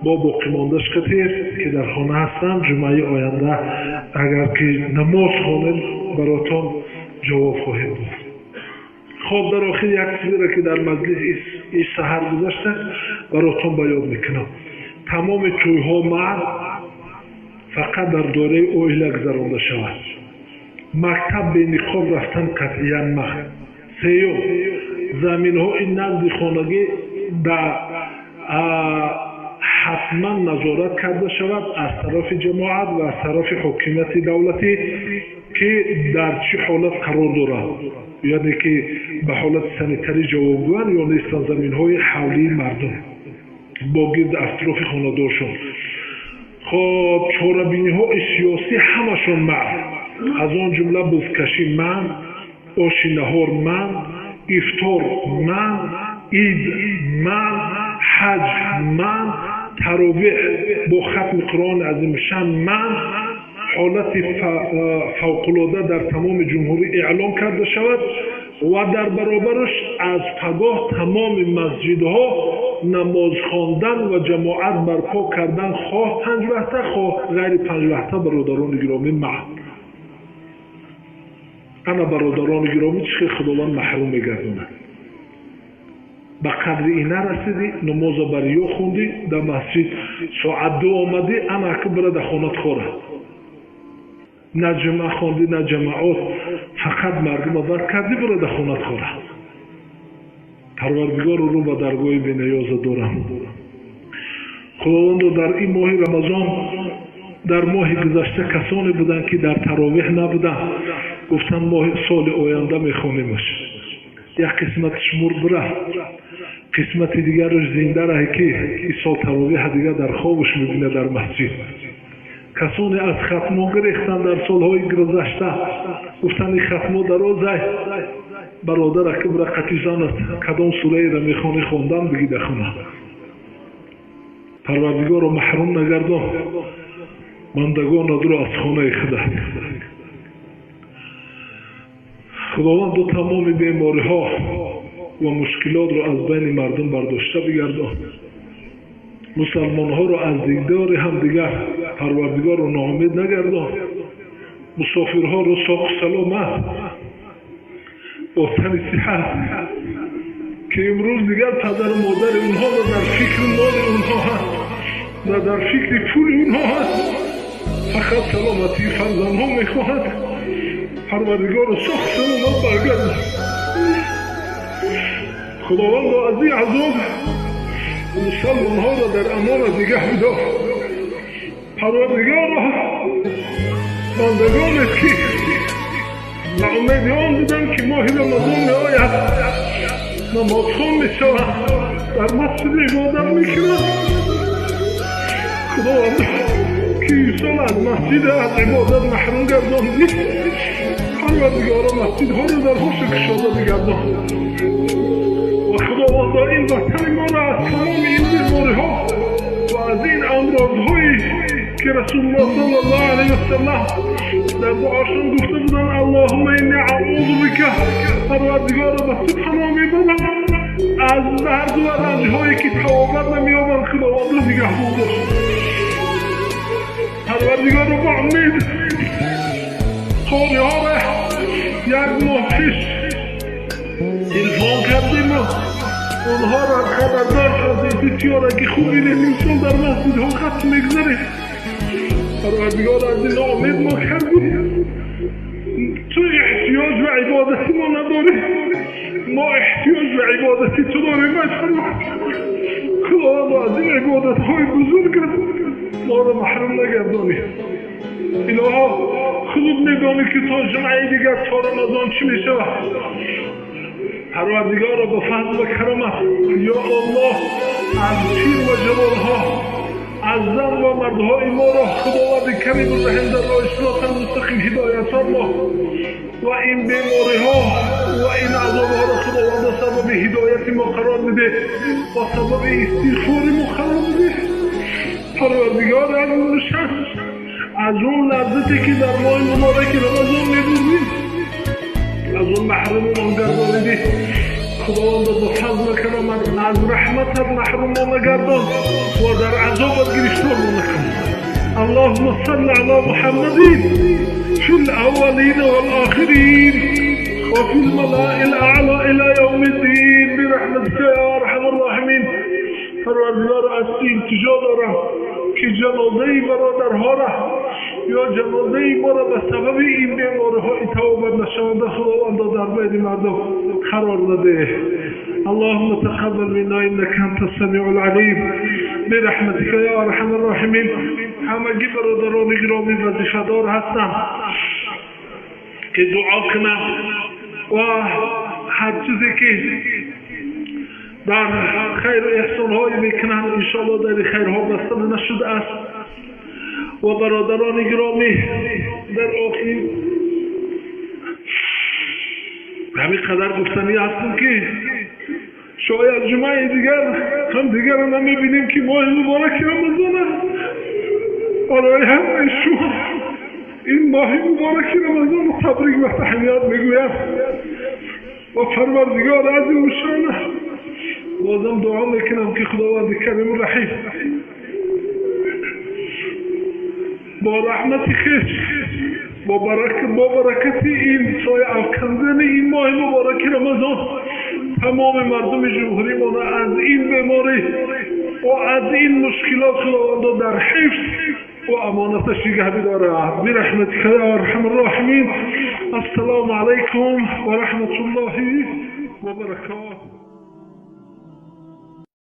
Бо боқимондаш қатир, ки дар хона ҳастанд, ҷумъаи оянда агар ки намоз хонед, баротон ҷавоб хоҳем дод. Хоб, дар охир як чизеро, ки дар маҷлис иш саҳар гузашта, баротон ба ёд мекунам. Тамоми тӯйҳо манъ, фақат дар доираи оила гузаронда шавад. Мактаб бениқоб рафтан қатъиян манъ. Сеюм, заминҳои назди хонагӣ ба ҳатман назорат карда шавад аз тарафи ҷамоат ва аз тарафи ҳокимияти давлатӣ, ки дар чӣ ҳолат қарор дорад, яъне ки ба ҳолати санитарӣ ҷавобгӯянд ё нестанд заминҳои ҳавлии мардум бо гирди атрофи хонадоршон. Хоб, чорабиниҳои сиёсӣ ҳамашон манъ, аз он ҷумла бузкашӣ манъ, оши наҳор манъ, ифтор манъ, ид манъ, ҳаҷ манъ, таровеҳ бо хатми Қуръони азимушшаън манъ. Ҳолати фавқулода дар тамоми ҷумҳурӣ эълон карда шавад ва дар баробараш аз пагоҳ тамоми масҷидҳо намоз хондан ва ҷамоат барпо кардан, хоҳ панҷвақта, хоҳ ғайри панҷвақта, бародарони гиромӣ, манъ. Ана, бародарони гиромӣ, чӣ хел Худованд маҳрум мегардонад. Ба қадри ин нарасидӣ, намоза бар ё хундӣ, дар масҷид соат 2 омадӣ, ана аки бира дар хонат хора. На ҷумъа хондӣ, на ҷамоат, фақат мардума бар кардӣ, бира дар хонат хора. Парвардигору рӯ ба даргоҳи бениёза дорам. Худовандо, дар ин моҳи Рамазон, дар моҳи гузашта касоне буданд, ки дар таровеҳ набуданд, гуфтанд моҳи соли оянда мехонимаш. Як қисматиш мурд, бирафт, қисмати дигараш зинда раҳе, ки ин сол таровеҳа дигар дар хобаш мебинад дар масҷид. Касоне аз хатмо гирехтанд дар солҳои гузашта, гуфтанд ин хатмо дарозай, бародар, аки бира қати занат кадом сураеро мехонӣ, хондан бигӣ дар хона. Парвардигорро маҳрум нагардон бандагонадро аз хонаи худат. Худованд ду тамоми бемориҳо ва мушкилотро аз байни мардум бардошта бигардон. Мусалмонҳоро аз дидори ҳамдигар Парвардигорро ноумед нагардон. Мусофирҳоро соқу саломат бо тани сиҳат, ки имрӯз дигар падару модари онҳо на дар фикри моли онҳо ҳаст, на дар фикри пули онҳо ҳаст, фақат саломатии фарзандҳо мехоҳад. Парвардигорро соқу саломат баргардон. Худовандо, аз ин азоб мусалмонҳоро дар амонат нигаҳ бидор. Парвардигоро, бандагонет, ки ба умеди он буданд, ки моҳи Рамазон меояд, намозхон мешаванд, дар масҷид ибодат мекунанд, Худованд, ки инсон аз масҷид, аз ибодат маҳрум гардондӣ, Парвардигоро, масҷидҳоро дарҳоша кушода бигардон. Ва Худовандо, ин ватани моро аз тамоми ин бемориҳо ва аз ин амрозҳое, ки Расулуллоҳ саллаллоҳу алайҳи васаллам дар дуошон гуфта буданд: «Аллоҳумма инни аъузу бика», Парвардигоро, ба ту паноҳ мебарам аз дарду ва ранҷҳое, ки тавобат намеёбанд, Худовандо, нигаҳбон бош. Парвардигоро, бо умед қориҳоро як моҳ пеш телефон кардему онҳоро хабардор кардем, ки тиёраки хуб бинем, имсол дар масҷидҳо хатм мегузарем. Парвардигор, аз ин ноумед мо кардӣ. Ту эҳтиёҷ ба ибодати мо надорӣ, мо эҳтиёҷ ба ибодати ту дорем. Ай Парвардигор, Худовандо, аз ин ибодатҳои бузургат моро маҳрум нагардонӣ. Илоҳо, худут медонӣ, ки то ҷумъаи дигар, то Рамазон чӣ мешавад. Парвардигоро, ба фазл ва карамат, ё Аллоҳ, аз пир ва ҷавонҳо, аз зан ва мардҳои моро, Худованди кариму раҳим, дар роҳи сироти мустақим ҳидоят фармо ва ин бемориҳо ва ин азобҳоро, Худованда, сабаби ҳидояти мо қарор бидеҳ ва сабаби истиғфори мо қарор бидеҳ. Парвардигор аззушан, аз он лаззате, ки дар моҳи мубораки Рамазон мебурдем, аз он маҳрумумон гардонидӣ. خداوند به فضل کرمت از رحمتت محروم نگردان و در عذابت گرفتار نکن. اللهم صل على محمد في الأولين والآخرين وفي الملأ الأعلى إلى يوم الدين برحمتك يا أرحم الراحمين. پروردگار از تو التجا دارم که جنازه برادرها را یا جنازه ما را به سبب این بیماری‌ها توبه نشونده خداوند در بین مردم قرار نده. اللهم تقبل منا انك انت السميع العليم برحمتك يا ارحم الراحمين. همگی برادران گرامی وظیفه‌دار هستند که دعا کنند و هر چیزی که در خیر و احسان‌هایی میکنند انشاءالله در خیرها بسته نشده است. و برادران گرامی در آخر همین قدر گفتنی هستم که شاید جمعه دیگر هم دیگر را نمیبینیم که ماه مبارک رمضان است. برای همه شما این ماه مبارک رمضان تبریک و تهنیت میگویم و پروردگار عظیم الشان بازم دعا میکنم که خداوند کریم رحیم با رحمت خویش با برکت این سایه افکندن این ماه مبارک رمضان تمام مردم جمهوری ما از این بیماری و از این مشکلات خداوند در حفظ و امانتش نگه بدارد برحمتك یا ارحم الراحمین. السلام علیکم و رحمت الله و برکاته.